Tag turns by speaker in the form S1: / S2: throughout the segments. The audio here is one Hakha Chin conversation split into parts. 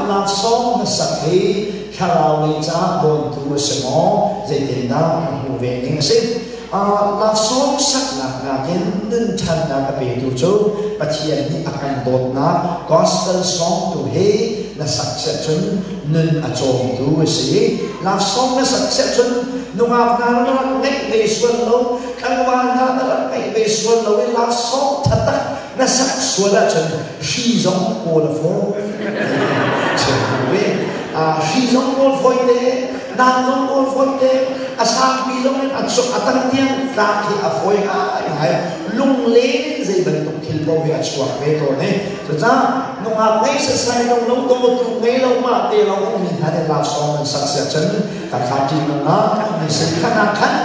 S1: Love song na sak hi thlarau lei caah dawntu a si maw? Zeitindah na hmuh ve ning a si? Love song saknak nakin nun ṭhannak a petu cu Pathian nih a kan dawtnak gospel song tu hi na sak siah cun nun a cawmtu a si. Love song na sak siah cun nungak hna na rak ngeih ve sual lo, tlangval hna na rak ngeih ve sual lo i love song ṭha tak na sak sual ahcun hri zong kawl a fawi. Hri zong kawl fawi te, nang zong kawl fawi te, a sangpi zong in a a tang tiang tlak hi a fawi ngaingai. Lunglen in zei bantuk thil paoh hi a chuak ve tawn i cucaah nungak ngei sasai lo lo dawtu ngei lo mah te lo ummi hna nih love song an sak siah cun ka kha ṭih nung mi sin khan ah khan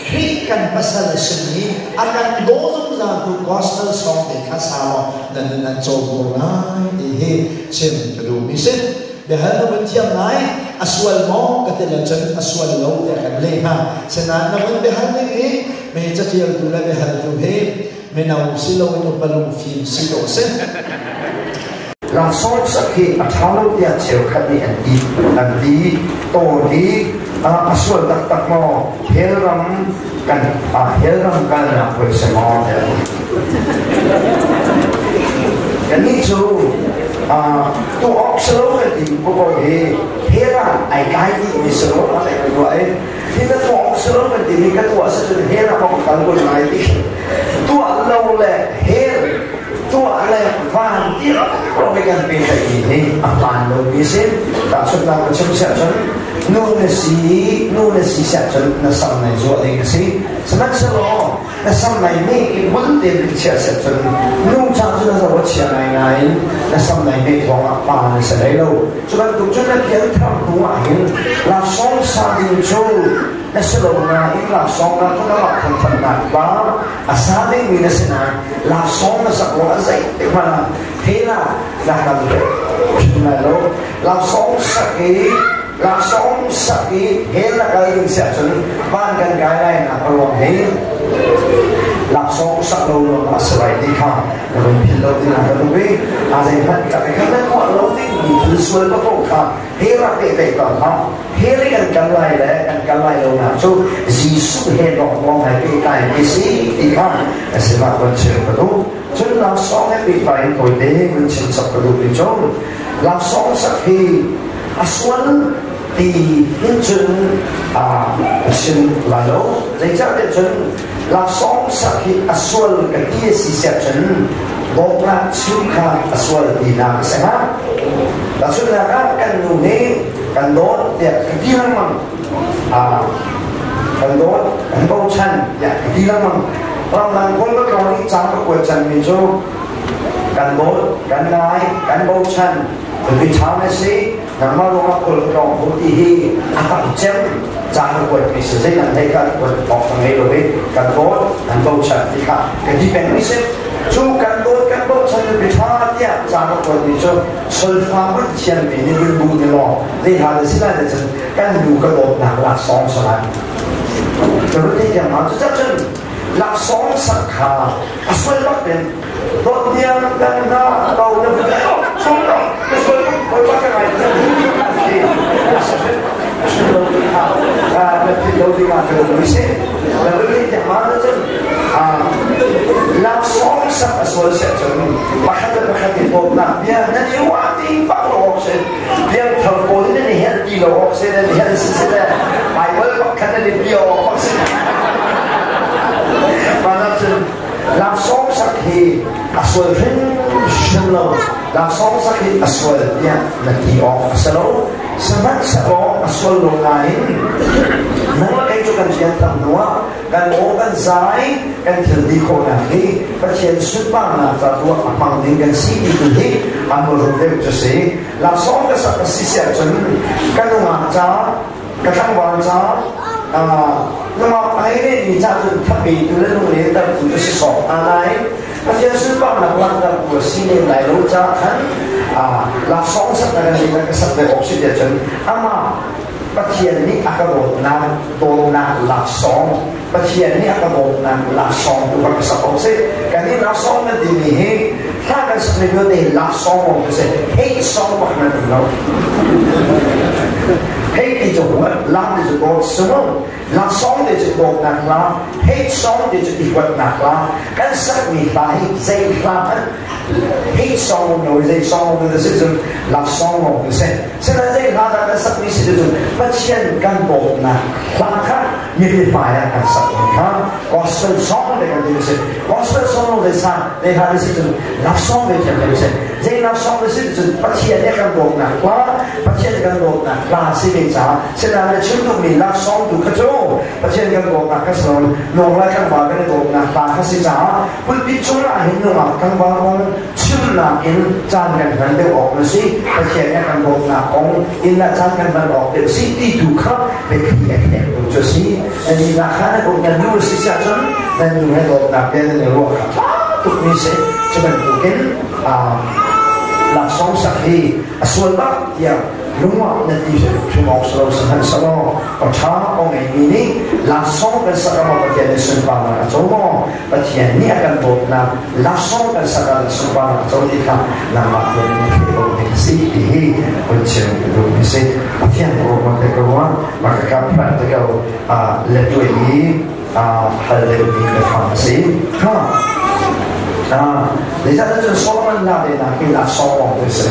S1: Khrih kan pasal a simi a kan daw zungzaltu gospel song te kha sa law nan nun an cawm ko lai ti hi chim ka duhmi si. Biahal na vun thiam lai, a sual maw ka ti lo cun a sual lo tiah kan leh hna. Sinain na vun biahal ning hi mi catialtu le biahaltu hi mino si loin upa lungfim si dawh si.
S2: Laksawng sak hi a ṭha lo tiah cheukhat nih an ti an ti tawn i a sual taktak maw hell ram kan hell ram kalnak voi si maw tiah kannih cu tu awk si lo kan ti ko ko hi hell ah ai kai dih mi si lo a kan ruah i hi na tuah awk si lo kan ti mi ka tuah si cun hell ah ka kal kun lai ti tuah lo le hell tuah le van ti ro kan pe mi hi a hmaan lo mi si tahchunhnak ka chim siah cun nu na si nu na si siah cun na sam nai zuah ding a si sihmanhsehlaw na sam nai ne i hmun tein kan chiah siah cun nu ca cu na zo a chia ngai ngai na sam nai ne thawng ah pa na si hlei lo cu bantuk cun na pian thar hnu ah hin laksawng sa ding cu na si lo nain laksawng na cu nangmah thangthatnak pa a sa dingmi na si nain laksawng na sak ruangah zeitik hmanh ah hell ah na kal hrim lai lo. Laksawng sak i laksawng sak i hell na kal ding si ahcun van kan kai lai nak a ruang hi laksawng sak lo ruangah a si lai ti kha na vun philh lo ding ah ka duh i a zeihmanh ka kha na tuah lo ding mi thil sual ka ko kha he rak pehtlaih ko hlah. Hell i kan kal lai le kan kal lai lo nak cu Jesuh he lawng hai pehtlai ti si ti kha a sinah van chim ka duh. Cun laksawng he pehtlai in tawite van chim chap ka duh mi cu laksawng sak hi a sual ti hin cun a chim lai lo. Zeicahtiah cun laksawng sak hi a sual ka ti a si siah cun dawtnak chim kha a sual tinak a si hnga. Tahchunhnak ah kan nu nih kan dawt tiah ka ti lengmang. Kan dawt, kan bochan tiah ka ti lengmang. Ramdang kawl ka tlawng i cang ka kuat cangmi cu kan dawt, kan ngai, kan bochan, nupi ṭha na si, nangmah ruangah kawl ka tlawng kho ti hi a tam cem cang ka kuatmi si zeidang hlei ka kuat awk ka ngei lo i kan dawt, kan bochan ti kha ka ti pengmi si. Cu kan dawt, kan bochan nupi ṭha tiah ca ka kuatmi cu solfa hmanh thiammi nih vun bu ni law zei hla na si lai cun kan nu ka dawtnak laksawng salan ka run thei thiam ma cu cun laksawng sak kha a sual bak ten dawt tiang kan na ko na vun oh sung ko ka sual bak bak ka ngai lo ding ha na thil lo ding ah ka lo si na run thei thiam ma cun laksawng sak a sual seh cun pakhat le pakhat i dawtnak bia nan i ruah ti bak lo awk si piangthar pawl nan i helh ti lo awk si nan i helh si si le Bible pakhat nan i bia awk bak si Mana cun laksawng sak hi a sual hrimhrim lo laksawng sak hi a sual tiah na ti awk a si lo sihmanhsehlaw a sual lo nain nang le kei cu kan rian tam hnuah kan aw kan zai kan thil ti khawhnak hi Pathian sunparnak ca tu ah a hmang ding kan si ti tu hi an ruat deuh cu si laksawng ka sak a si siah cun ka nungak ca ka tlangval ca nungak ai ve mi ca cun thape tu le lunglen ter tu cu si sawk hna nain Pathian sunparnak langhter tu a si lem lai lo ca khan laksawng sak na kan ka sak ve awk si tiah cun amah Pathian nih a ka dawtnak dawtnak laksawng Pathian nih a ka dawtnak laksawng tu ka sak awk si kan i laksawng na timi hi Hla kan sak mi vialte love song lawng te si. Hate song bak nan um lo. Hate ti cu huat, love ti cu dawt si mu. Love song ti cu dawtnak hla, hate song ti cu i huatnak hla. Kan sak mi hla hi zei hla hmanh hate song um lo, zei song um lo si cun love song lawng te si. Sinain zei hla dah kan sak mi si cun Pathian kan dawtnak hla kha mipi hmai ah kan sak mi kha gospel song le kan ti si. Gospel song lo zei sa zei hla si cun love song ve thiam kan si. Zei love song le si cun Pathian nih kan dawtnak hla, Pathian kan dawtnak hla si ve caah sinain na chim duhmi love song tu kha cu Pathian kan dawtnak kha si lo nong lai kan ba kan i dawtnak hla kha si caah pulpit cungah hin nungak tlangval kong chimnak in caan kan hman deuh awk na si. Pathian nih kan dawtnak kong in ah caan kan hman awk deuh si ti tu kha biathli a kheek tu cu si. Nan nih kha nan um nan nu si siah cun nan nu he dawtnak bia nan i ruah kha ṭha tuk mi si. Cu bantukin laksawng sak hi a sual bak tiah lungah na ti hrim awk si lo. Sihmanhsehlaw awṭha aw ngeimi nih laksawng kan sak ah maw Pathian nih sunparnak a co maw, Pathian nih a kan dawtnak laksawng kan sak ah sunparnak a co ti kha nangmah tein na theih ko ding a si ti hi hun chim ka duh mi si. Pathian ruahman te ko ah maka practical letuai i hal deuhmi biafang a si. Ha Zeicahtiah cun Solomon la ve nak hi laksawng lawng te si.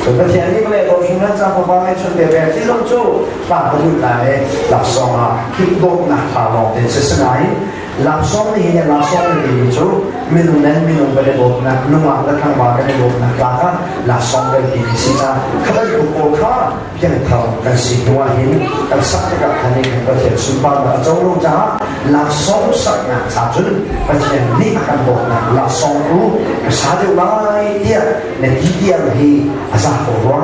S2: Cun Pathian nih vawlei dawt hring ca fapa ngeih chun te pek ti zong cu hla ka lut lai laksawng ah khi dawtnak hla lawng te si. Sinain laksawng nih hin laksawng na timi cu minung nan minung kan i dawtnak, nungak le tlangval kan i dawtnak tlak ah laksawng kan ti si ca kha bantuk pawl kha piangthar kan si hnu ah hin kan sak tikah khan nih kan Pathian sunparnak a co lo caah laksawng saknak ca cun Pathian nih a kan dawtnak laksawng tu ka sa deuh lai tiah na ti tiang hi a za ko rua.